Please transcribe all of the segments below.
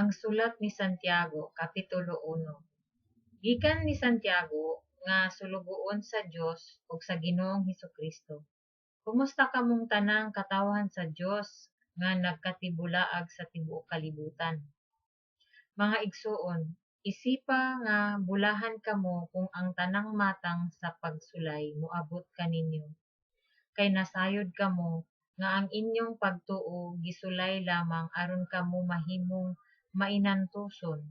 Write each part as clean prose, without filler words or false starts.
Ang sulat ni Santiago, kapitulo 1. Gikan ni Santiago nga sulugoon sa Dios ug sa Ginoong Hesukristo. Kumusta kamong tanang katawhan sa Dios nga nagkatibulaag sa tibuok kalibutan? Mga igsoon, isipa nga bulahan kamo kung ang tanang matang sa pagsulay moabot kaninyo, kay nasayod kamo nga ang inyong pagtuo gisulay lamang aron kamo mahimong mainantuson.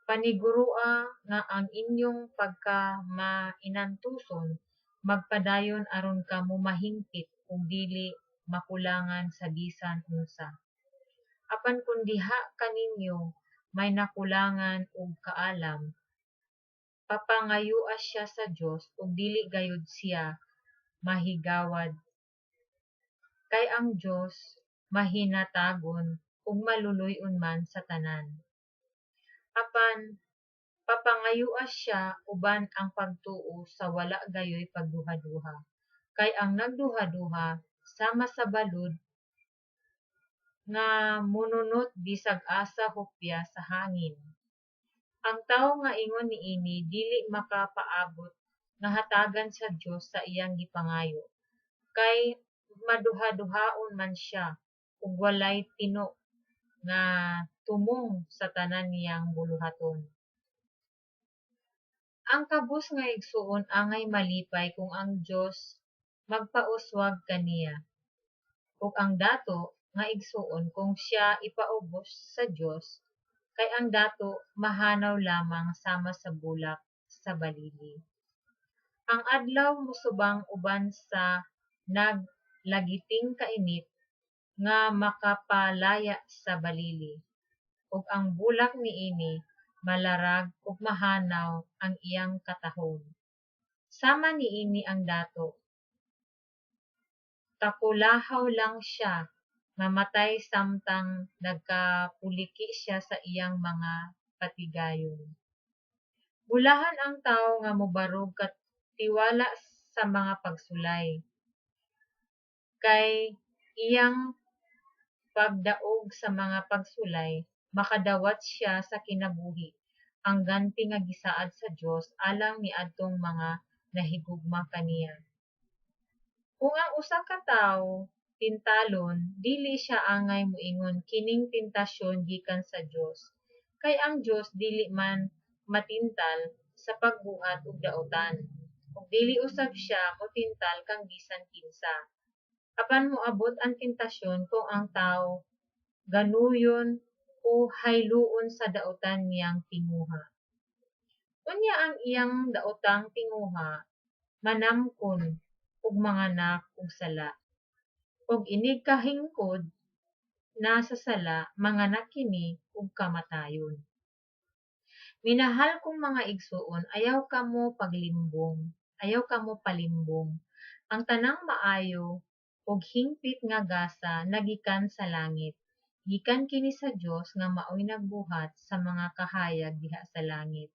Paniguroa nga ang inyong pagkamainantuson magpadayon aron kamo mahingpit ug dili makulangan sa bisan unsa. Apan kon diha kaninyo may nakulangan og kaalam, papangayoa siya sa Dios ug dili gayud siya mahigawad, kay ang Dios mahinatagon ug maluluy-on man sa tanan. Apan papangayoa siya uban ang pagtuo sa wala gayoy pagduhaduha, kay ang nagduhaduha sama sa balud nga monunot bisag asa hupya sa hangin. Ang tawo nga ingon niini dili makapaabot nga hatagan sa Dios sa iyang gipangayo, kay maduhaduhaon man siya ug walay tino nga tumong sa tanan niyang buluhaton. Ang kabus nga igsuon angay malipay kung ang Dios magpauswag kaniya, ug ang dato nga igsuon kung siya ipaubos sa Dios, kay ang dato mahanaw lamang sama sa bulak sa balili. Ang adlaw mosubang uban sa naglagiting kainit nga makapalaya sa balili, ug ang bulak niini malarag ug mahanaw ang iyang katahom. Sama niini ang dato, takulahaw lang siya, mamatay samtang nagkapuliki siya sa iyang mga patigayon. Bulahan ang tawo nga mobarog katiwala sa mga pagsulay, kay iyang pagdaog sa mga pagsulay makadawat siya sa kinabuhi, ang ganti nga gisaad sa Dios alang niadtong mga nahigugma kaniya. Kung ang usa ka tawo tintalon, dili siya angay moingon, "Kining tentasyon gikan sa Dios," kay ang Dios dili man matintal sa pagbuhat og daotan, ug dili usab siya motintal kang bisan kinsa. Apan moabot ang tentasyon kung ang tawo ganuyon o hayloon sa daotan niyang tinguha. Unya ang iyang daotang tinguha manamkon ug manganak og sala, ug inig kahingkod na sa sala, manganak kini og kamatayon. Minahal kong mga igsoon, ayaw kamo paglimbong, ayaw kamo palimbong. Ang tanang maayo ug hingpit nga gasa nagikan sa langit. Gikan kini sa Dios nga maoy nagbuhat sa mga kahayag diha sa langit.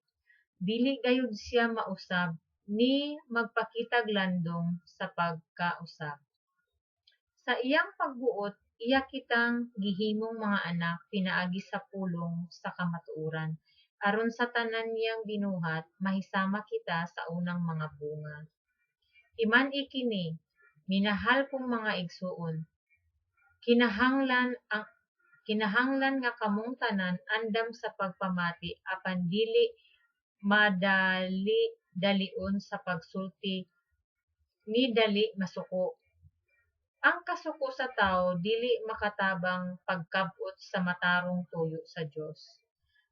Dili gayud siya mausab ni magpakitag landong sa pagkausab. Sa iyang pagbuot iya kitang gihimong mga anak pinaagi sa pulong sa kamatuoran, aron sa tanan niyang binuhat mahisama kita sa unang mga bunga. Timan-i kini, minahal kong mga igsoon, kinahanglan nga kamong tanan andam sa pagpamati apan dili madali-dalion sa pagsulti ni dali masuko. Ang kasuko sa tawo dili makatabang pagkab-ot sa matarong tuyo sa Dios.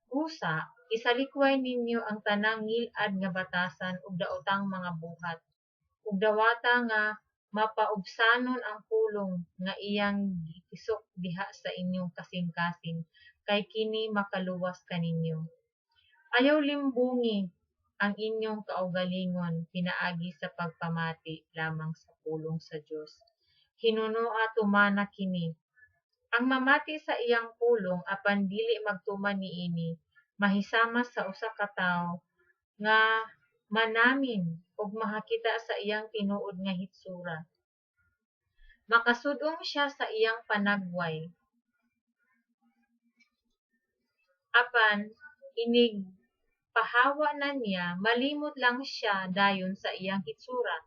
Busa, isalikway ninyo ang tanang ngil-ad nga batasan ug daotang mga buhat, ug dawata nga mapaubsanon ang pulong nga iyang gitisok diha sa inyong kasingkasing, kay kini makaluwas kaninyo. Ayaw limbungi ang inyong kaugalingon pinaagi sa pagpamati lamang sa pulong sa Dios. Hinunoa tumana kini. Ang mamati sa iyang pulong apan dili magtuman niini mahisama sa usa ka tawo nga manamin ug makakita sa iyang tinuod nga hitsura. Makasud-ong siya sa iyang panagway. Apan inigpahawa na niya, malimot lang siya dayon sa iyang hitsura.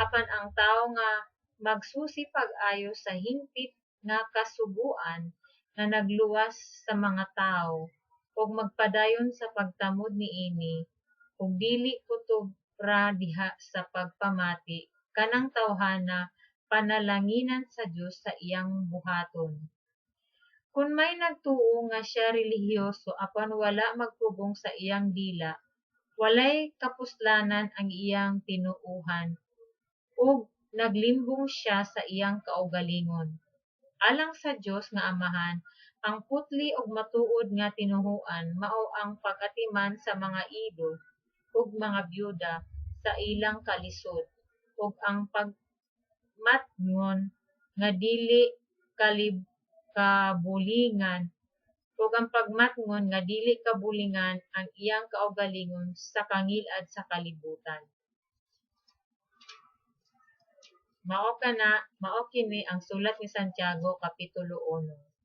Apan ang tawo nga magsusi pag-ayo sa hingpit nga kasugoan nga nagluwas sa mga tawo, ug magpadayon sa pagtamod niini, ug dili kutob ra diha sa pagpamati, kanang tawhana panalanginan sa Dios sa iyang buhaton. Kon may nagtuo nga siya relihiyoso apan wala magpugong sa iyang dila, walay kapuslanan ang iyang tinoohan, ug naglimbong siya sa iyang kaugalingon. Alang sa Dios nga Amahan, ang putli ug matuod nga tinoohan mao ang pag-atiman sa mga ido ug mga byuda sa ilang kalisod, ug ang pagmatngon nga dili kabulingan ug ang pagmatngon nga dili kabulingan ang iyang kaugalingon sa kangilad sa kalibutan. Mao kana, mao kini ang sulat ni Santiago, Kapitulo 1.